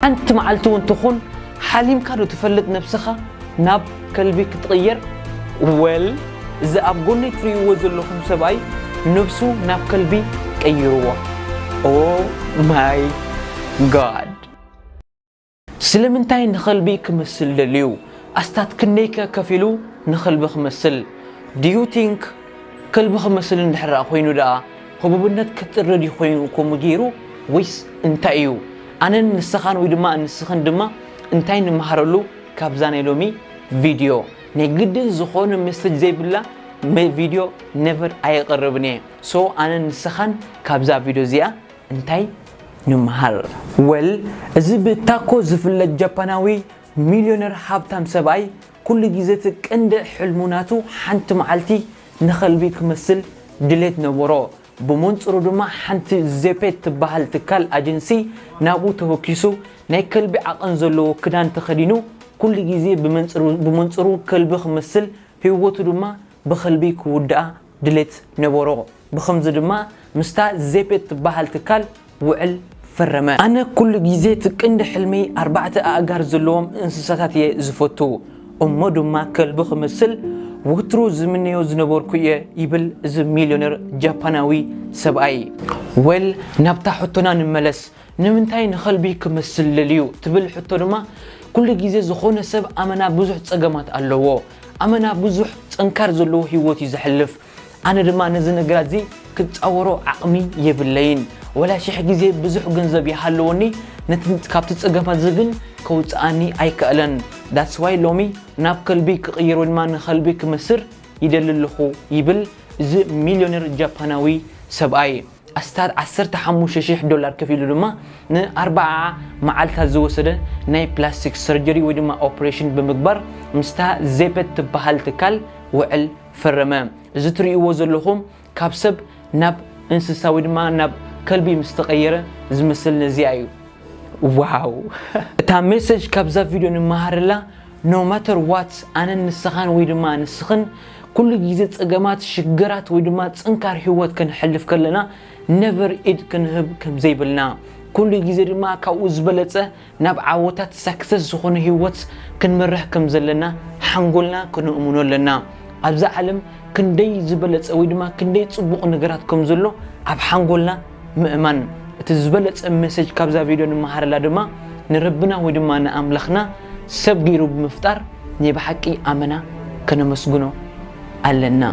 ሓንቲ መዓልቲ እውን ትኹን ሓሊምካ ዶ ትፈልጥ ነብስኻ ናብ ከልቢ ክትቕየር? ወል፣ እዚ ኣብ ጎነይ ትርእይዎ ዘለኹም ሰብኣይ ነብሱ ናብ ከልቢ ቀይርዎ። Oh my God! ስለምንታይ ንኸልቢ ክመስል ደልዩ? ኣስታት ክንደይከ ከፊሉ ንኸልቢ ክመስል? Do you think ከልቢ ክመስል እንድሕር ደኣ ኮይኑ ደኣ ህቡብነት ክጥሪ ድዩ ኮይኑ ከምኡ ገይሩ? ወይስ እንታይ እዩ? ኣነን ንስኻን ወይ ድማ ንስኽን ድማ እንታይ ንመሃረሉ ካብዛ ናይ ሎሚ ቪድዮ? ናይ ግድን ዝኾነ ሜሴጅ ዘይብላ መ-፣ ቪድዮ ነቨር ኣየቕርብን እየ። ሶ ኣነን ንስኻን ካብዛ ቪድዮ እዚኣ እንታይ ንምሃር? ወል፣ እዚ ብታኮ ዝፍለጥ ጃፓናዊ ሚልዮነር ሃብታም ሰብኣይ ኩሉ ግዜ እቲ ቀንዲ ሕልሙ ናቱ ሓንቲ መዓልቲ ንኸልቢ ክመስል ድሌት ነበሮ። ብመንጽሩ ድማ ሓንቲ ዜፔት ትበሃል ትካል ኣጀንሲ ናብኡ ተወኪሱ ናይ ከልቢ ዓቐን ዘለዎ ክዳን ተኸዲኑ ኩሉ ግዜ ብመንጽሩ፣ ብመንጽሩ ከልቢ ክመስል ህይወቱ ድማ ብኸልቢ ክውድኣ ድሌት ነበሮ። ብኸምዚ ድማ ምስታ ዜፔት ትበሃል ትካል ውዕል ፈረመ። ኣነ ኩሉ ግዜ እቲ ቀንዲ ሕልመይ ኣርባዕተ ኣእጋር ዘለዎም እንስሳታት እየ ዝፈቱ፣ እሞ ድማ ከልቢ ክመስል ወትሩ ዝምነዮ ዝነበርኩ እየ ይብል እዚ ሚልዮነር ጃፓናዊ ሰብኣይ። ወል ናብታ ሕቶና ንመለስ። ንምንታይ ንኸልቢ ክመስል ደልዩ ትብል ሕቶ ድማ ኩሉ ግዜ ዝኾነ ሰብ ኣመና ብዙሕ ጸገማት ኣለዎ። ኣመና ብዙሕ ጸንካር ዘለዎ ህይወት እዩ ዘሕልፍ። ኣነ ድማ ነዚ ነገራት እዚ ክጻወሮ ዓቕሚ የብለይን። ወላ ሽሕ ግዜ ብዙሕ ገንዘብ ይሃለወኒ ነቲ ካብቲ ጸገማት እዚ ግን ከውጽኣኒ ኣይከኣለን። That's why ሎሚ ናብ ከልቢ ክቕይር ወይ ድማ ንኸልቢ ክመስር ይደሊ ኣለኹ ይብል እዚ ሚልዮነር ጃፓናዊ ሰብኣይ። ኣስታት ዓሰርተ ሓሙሽተ ሽሕ ዶላር ከፊሉ ድማ ንኣርባዓ መዓልታት ዝወሰደ ናይ ፕላስቲክ ሰርጀሪ ወይ ድማ ኦፕሬሽን ብምግባር ምስታ ዜፐት ትበሃል ትካል ውዕል ፈረመ። እዚ ትርእይዎ ዘለኹም ካብ ሰብ ናብ እንስሳ ወይ ድማ ናብ ከልቢ ምስ ተቐየረ ዝመስል ነዚኣ እዩ። ዋው! እታ ሜሴጅ ካብዛ ቪድዮ ንመሃረላ፣ no matter what ኣነን ንስኻን ወይ ድማ ንስኽን ኩሉ ግዜ ጸገማት፣ ሽግራት ወይ ድማ ጽንካር ህይወት ከነሕልፍ ከለና never ኢድ ክንህብ ከም ዘይብልና፣ ኩሉ ግዜ ድማ ካብኡ ዝበለጸ ናብ ዓወታት ሳክሰስ ዝኾነ ህይወት ክንመርሕ ከም ዘለና ሓንጎልና ከነእምኖ ኣለና። ኣብዛ ዓለም ክንደይ ዝበለጸ ወይ ድማ ክንደይ ጽቡቕ ነገራት ከም ዘሎ ኣብ ሓንጎልና ምእማን። እቲ ዝበለጸ ሜሴጅ ካብዛ ቪድዮ ንመሃረላ ድማ ንረብና ወይ ድማ ንኣምላኽና ሰብ ገይሩ ብምፍጣር ናይ ብሓቂ ኣመና ከነመስግኖ ኣለና።